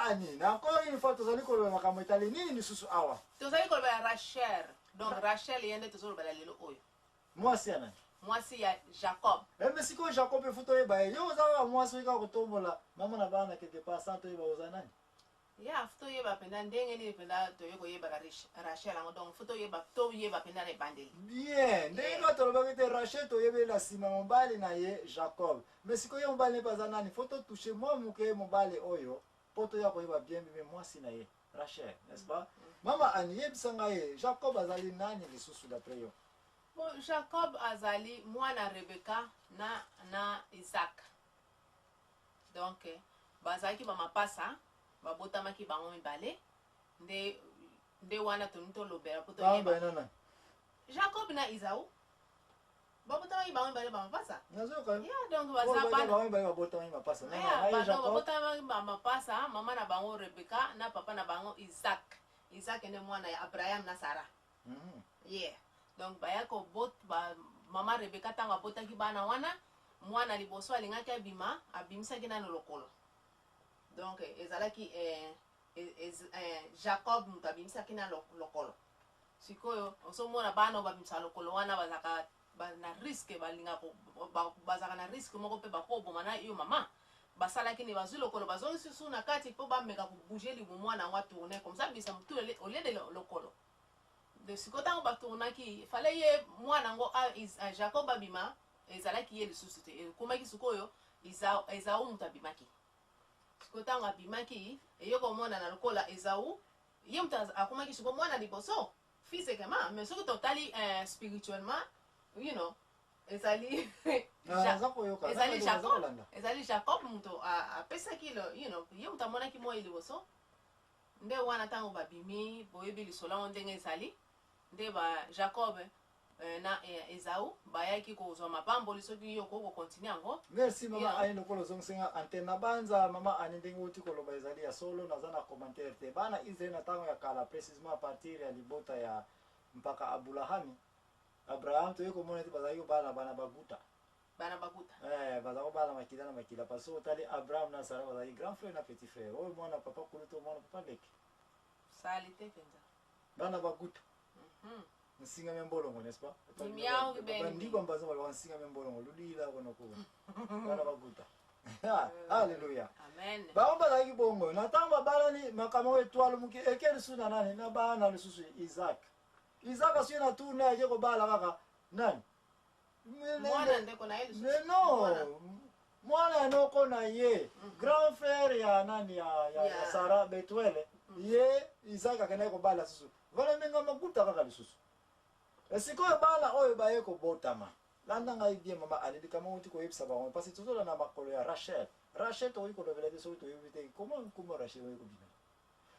Ani, na encore une fois tozali koloba makambo etali nini lisusu awa? Tozali koloba ya Rachel. Donc Rachel ye nde tozolobela lelo oyo. Mwasi ya nani? Mwasi ya Jacob. Eh, mais sikoyo Jacob efu toyeba ye. Yo oza kaka mwasi oyi kaka kotombola mama na bana quelque part sans toyeba oza nani? Ya, faut toyeba mpenza ndenge nini mpenza toye koyeba Rachel yango. Donc faut toyeba mpenza na ebandeli. Bien, ndenge kaka tolobaki te Rachel toyebeli na nsima mobali na ye Jacob. Mais sikoyo ye mobali na ye mpe aza nani? Faut totouche mwa moke mobali oyo mpo toya koyeba bien bien mwasi na ye Rachel, n'est-ce pas? Mama Annie, yebisa ngai Jacob azali nani lisusu d'après yo? Bon, Jacob azali mwana Rebecca na Isaac. Donc bazalaki ba mapasa, babotamaki bango mibale nde wana tolingi tolobela po toyeba. Jacob na Isau babotamaki bango mibale ba mapasa. Nazoyoka. Yeah, donc baza bana. Bango mibale babotamaki mapasa. Non, yeah, non, Jacob. Babotamaki ba mapasa, mama na bango Rebecca na papa na bango Isaac. Isaac nde mwana ya Abraham na Sarah. Yeah. Donc baya ko bot ba mama Rebecca tango abotaki bana wana, mwana liboso alingaki abima, abimisaki nano lokolo. Donc ezalaki Jacob moto abimisaki na lokolo. Sikoyo ozomona bana oyo babimisaka lokolo wana bazalaka na risque, balingaka bazalaka na risque moko mpe bakoboma na yo mama. Basalaki nini? Bazwi lokolo, bazongisi susu na kati mpo bameka kobouger libumu mwana yango atourne comme ça abimisa motu au lieu de lokolo. De sikoyo ntango batournaki, fallait ye mwana yango Jacob abima, ezalaki ye lisusu te, ekomaki sikoyo Esau moto abimaki. Sikoyo ntango abimaki, eye komonana lokola Esau ye moto akomaki sikoyo mwana liboso physiquement, mais soki totali spirituellement, ezali ezali Jacob, ezali Jacob moto apesaki ye moto amonaki moi liboso. Nde wana ntango babimi, boyebi lisolo yango ndenge ezali, nde ba Jacob na Esau bayaki kozwa mapamboli. Soki yo okoki kocontinuer yango. Merci mama Ani, lokola ozongisinga antenne na banza. Mama Ani, ndenge outi koloba ezali ya solo, naza na commentaire te. Bana Israel na ntango ya kala, précisément à partir ya libota ya mpaka Abulahami, Abraham, toyei komona ete bazalaki kobala bana baguta. Bana baguta. Eh, baza kobala makila na makila, parce que otali Abraham na Sara bazalaki grand frère na petit frère, oyo mwana papa kulutu, mwana papa leki. Sali te mpenza. Bana baguta. Nsinga me mbolongo, n'est-ce pas? Bandiko mbaza baloba nsinga me mbolongo lulila kono kuba bana baguta. Alléluia. Amen. Bango bazalaki bongo na ntango babalani, makambo oyo etwale moke eke lisusu na nani, na bana lisusu Isaac. Isaac asuki na tour na ake kobala kaka nani? Mwana ndeko na ye lisusu. Mais non, mwana ya noko na ye, grand frère ya nani, ya Sara, Betuele. Ye Isaac akendaki kobala lisusu vala ndenge makuta kaka lisusu. Sikoyo bana oyo baye kobotama, landa ngai bien mama Ani, likambo outi koyebisa bango, parce tozolanda makolo ya Rachel. Rachel tokoki kolobela te soki toyebi te comment nkombo Rachel oye kobimela.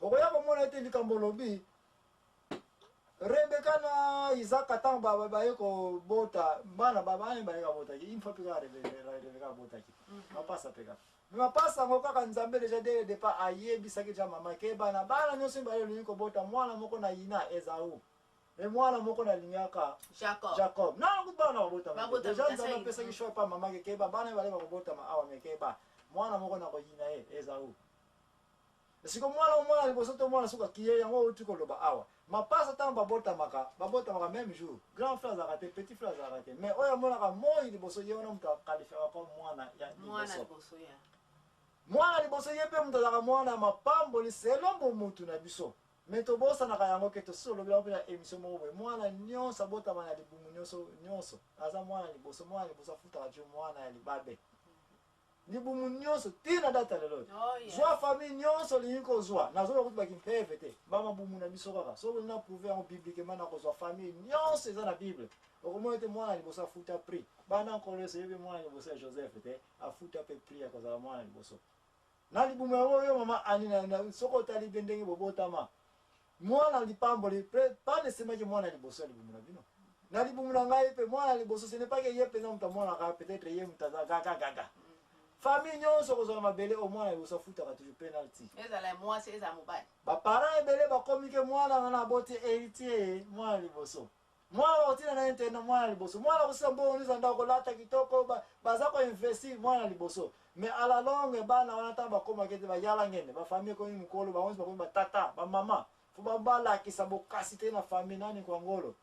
Okoya komona ete likambo olobi, Rebeka na Isaac ntango baye kobota bana, bana baye kabotaki une fois mpe kaka Rebeka abotaki mapasa mpe kaka. Mais mapasa yango kaka Nzambe déjà dès le départ ayebisaki déjà mama ke bana nyonso mibale olingi kobota, mwana moko na yina Ezau e mwana moko nalingaka Jacob. Jacob. Nano kutu bana babotama Babotama déjà te, Nzambe apesaki choix epa mama ke keba, bana mibale bakobotama awa, me keba, mwana moko nakoyina ye Ezau. Siko mwana liboso to mwana suka kiye yango outi koloba awa, mapasa ntango babotamaka, babotamaka même jour, grand frère azalaka te, petit frère azalaka te, mais oyo amonaka moi liboso, ye wana moto aqualifiaka comme mwana ya mwana liboso. Liboso ya mwana liboso, ye mpe moto azalaka mwana ya mapamboli selon bomutu na biso. Mais tobosanaka yango ke tosi tolobi yango mpe na émission moko boye, mwana nyonso abotama na libumu nyonso nyonso aza mwana liboso. Mwana liboso afutaka ti mwana ya libabe libumu nyonso ntina data lelo. Zwa famille nyonso olingi kozwa, nazoba kutu bakimpeve te, bamabumu na biso kaka. Soki olingi na prouve yango bibliquement, na kozwa famille nyonso eza na Bible, okomona ete mwana liboso afuta prix. Bana Nkolo Yesu, oyebi mwana liboso ya Joseph te afuta mpe prix ya kozala mwana liboso na libumu yango. Oyo mama Ani soki otali mpe ndenge bobotama, mwana lipamboli pas nécessairement mwana liboso ya libumu na bino. Na libumu na ngai mpe mwana liboso, ce n'est pas que ye mpenza moto amonaka, peut-être ye moto aza gaga gaga. Famille nyonso kozwa na mabele o mwana liboso afutaka toujours penalty. Ezala ya mwasi, ezala mobali. Baparent ebele bakomi ke mwana wana aboti héritier, mwana liboso, mwana bakotina na internat, mwana liboso, mwana kosila mbongo nyonso, ndako, kolata kitoko, baza koinvestir mwana liboso. Mais à la longue bana wana ntango bakomaki ete bayala ngende, bafamille ekomi mokolo, bango nyonso bakomi batata, bamama, fo balakisa bokasi te na famille nani kwa ngolo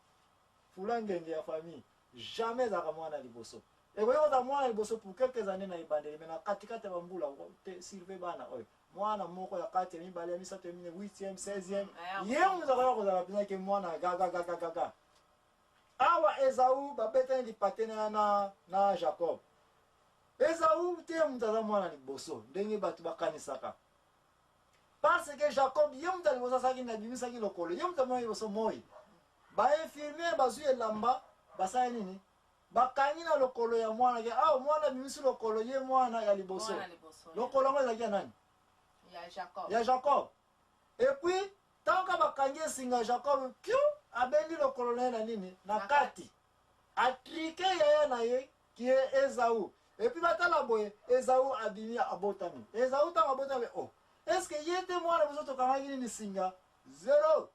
fula ngenge ya famille. Jamais ezalaka mwana liboso. Ekoki kozala mwana liboso pour quelques années na ebandeli, mais na katikati ya bambula te surveille bana oyo. Mwana moko ya kati ya mibale, ya misato, ya mine, 8e, 16e, ye moto akoya kozala mpenza ke mwana gagagagagaga. Awa Ezau babetani lipate na Jacob. Ezau te moto aza mwana liboso ndenge bato bakanisaka, parce que Jacob ye moto ya liboso asalaki nini? Abimisaki lokolo, ye moto amonaki liboso moi. Bainfirmiere bazwi elamba, basali nini? Bakangi na lokolo ya mwana ke awa mwana abimisi lokolo, ye mwana ya liboso. Mwana liboso. Lokolo yango ezalaki ya nani? Ya Jacob. Ya Jacob. Et puis ntango bakangi esinga ya Jacob, piu, abendi lokolo na ye na nini? Na Na kati. Atrike yaya na ye qui est Ezau. Et puis batala boye, Ezau abimi, abotami. Ezau ntango abotami, oh, est ce que ye te mwana biso tokangaki nini singa? Zero.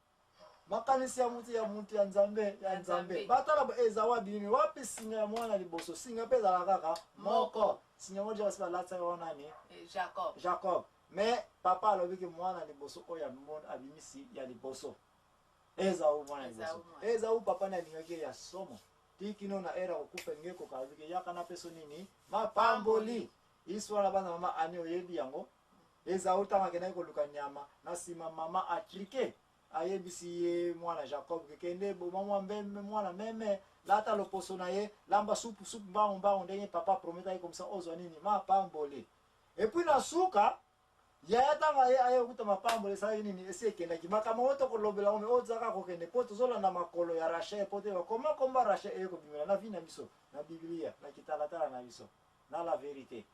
Makanisi ya mutu ya mutu ya Nzambe ya Ya Nzambe. Nzambe. Batala boye, Ezau abimi, wapi singa ya mwana liboso? Singa mpe ezalaka kaka moko. Moko. Singa yango deja basi balatisaki wana nani? Jacob. Jacob. Mais papa alobi ke mwana liboso oyo abimisi ya liboso Ezau mwana Ezau liboso. mwana. Ezau papa na alingaki ye ya somo tikino na era kokufa elingi ekoka, alobi ke yaka napeso nini? Mapamboli. Histoire na bana mama Ani oyebi yango. Ezau ntango akendaki koluka nyama, na nsima mama atrike, ayebisi ye mwana Jacob ke kende boma mwa mbembe, mwana meme, lata loposo na ye, lamba supu supu mbangu mbangu ndenge papa prometaki, comme ça ozwa nini? Mapamboli. Et puis na suka yaya ntango aye aye kokuta mapamboli esalaki nini? Esi ekendaki. Makambo oyo tokolobela yango, oyo tozalaka kokende mpo tozolanda makolo ya Rachel, mpo toyeba koma komba Rachel eye kobimela na vie na biso, na Biblia, na kitalatala na biso, na la vérité.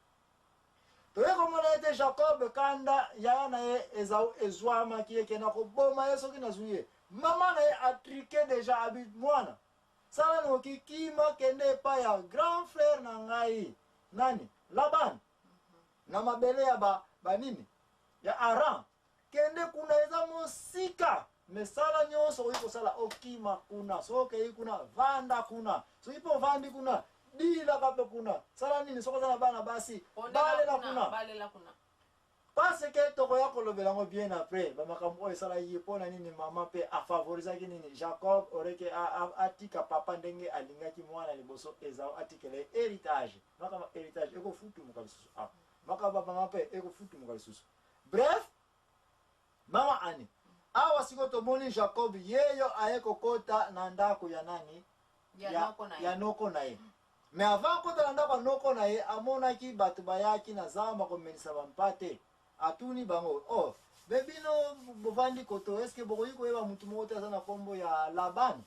Toye komona ete Jacob kanda yaya na ye Ezau ezwamaki, ekenda koboma ye soki nazwi ye. Mama na ye atrike deja, abi mwana sala noki, kima, kende epai ya grand frère na ngai nani? Laban, na mabele ya ba banini ya Aran. Kende kuna, eza mosika, me sala nyonso okoki kosala okima kuna. Soki okei kuna, vanda kuna. Soki mpe ovandi kuna, dilaka mpe kuna. Sala nini? Soki oza na bana basi, balela kuna. Balela kuna. Parce que tokoya kolobela yango bien après, bamakambo oyo esalaki ye mpo na nini mama mpe afavorisaki nini Jacob oreke atika papa ndenge alingaki mwana liboso Ezau atikela ye héritage. Makambo héritage ekofutumuka lisusu awa, makambo ya mama mpe ekofutumuka lisusu. Bref, mama Ani, awa sikoyo tomoni Jacob yeyo aye kokota na ndako ya nani? Ya noko na ye. Ya noko na ye. Mais avant akota na ndako ya noko na ye, amonaki bato bayaki na zamba komelisa bampate. Atuni bango: oh, be bino bovandi koto, eske bokoki koyeba motu moko te aza na nkombo ya Laban?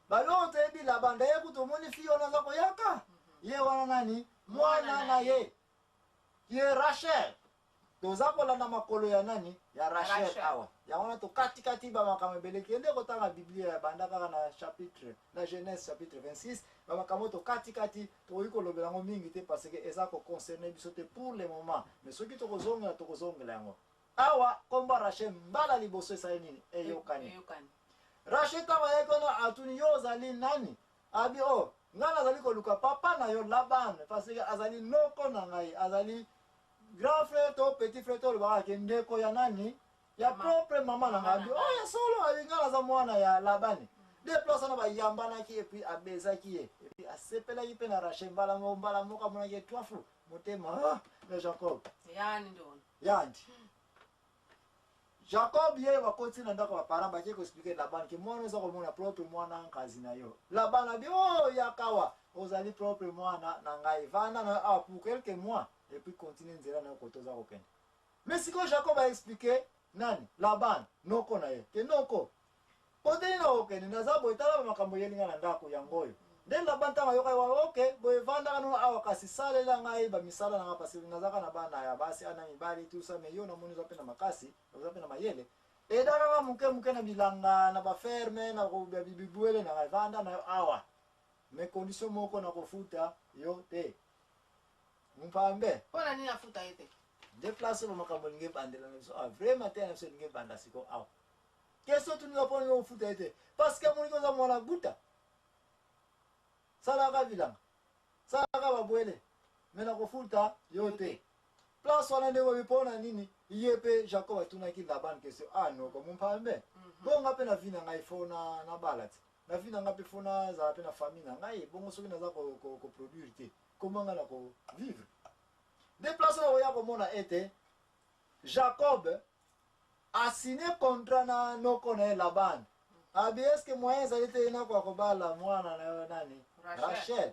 Balobi: oyo toyebi Laban. Daye kutu omoni fille wana aza koyaka, ye wana nani? Mwana na ye ye Rachel. Toza kolanda makolo ya nani? Ya Rachel. Rachel. Awa yango wana tokatikati bamakambo ebele. Kende kotanga Biblia ya banda kaka na chapitre na Genèse chapitre 26. Bamakambo oyo tokatikati, tokoki kolobela yango mingi te parce que eza koconcerne biso te pour le moment, mais soki tokozongela, tokozongela yango. Awa kombo ya Rachel mbala liboso esali nini? Eyokani. Eyokani. Rachel ntango ayaki wana, atuni: yo ozali nani? Abi: o, ngai nazali koluka papa na yo Laban, parce que azali noko na ngai, azali grand frère to petit frère to olobaka ke ndeko ya nani? Ya propre mama na ngai. Abi: o, ya solo? Abi: ngai naza mwana ya Labani. De place wana bayambanaki, et puis abezaki ye, et puis asepelaki mpe na Rachel. Mbala moko, mbala moko amonaki etwafu motema, ah, ya Jacob. Yani ndona. Yandi Jacob ye bakoti na ndako ya baparent, bake koexpliquer Laban ke mwana oza komona propre mwana nkazi na yo. Laban abi: o, yakawa, ozali propre mwana na ngai, vanda na yo awa pour quelques mois et puis continue nzela na yo kote oza kokende. Mais sikoyo Jacob aexpliquer nani? Laban, noko na ye, ke noko, kote nini nakokende? Naza boye, tala bamakambo eyeli ngai na ndako yango oyo. Nde Laban ntango ayoka ye wana: ok, boye vandaka nano awa, kasi salela ngai bamisala na ngai, parce nazaka na bana ya basi ana mibali, tout ça, mais yo namoni oza mpe na makasi, oza mpe na mayele, edaka nga moke moke na bilanga, na baferme, na bibwele na ngai. Vanda na yo awa, mais condition moko: na kofuta yo te mpambe. Mpo na nini afuta ye te? Nde place oyo makambo elingi ebandela na biso awa, vraiment te na biso elingi ebanda siko awa. Question tuninga: mpo nini ofuta ye te? Parce que amoniki oza mwana guta, salaka bilanga, salaka babwele. mais nakofuta yo te. Place wana nde bobi mpo na nini ye mpe Jacob atunaki Laban question: ah, noko mompambe, bongo nga mpe na vie na ngai fo na nabala te, na vie na ngai mpe fo nazala mpe na famille na ngai. Bongo soki naza koproduire te, koma ngai na kovivre? Nde place wana koya komona ete Jacob asigne contrat na noko na ye Laban, abi: eske moyen ezali te nakoka kobala mwana na yo nani? Rachel. Rachel.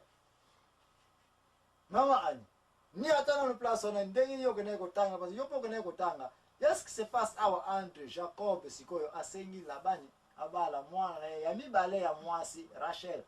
Mama Ani, ni ata nano place wana, ndenge yo okendaki kotanga, parce que yo mpe okendaki kotanga, qu'est-ce qui se passe awa entre Jacob sikoyo asengi Labani abala mwana na ye ya mibale ya mwasi Rachel?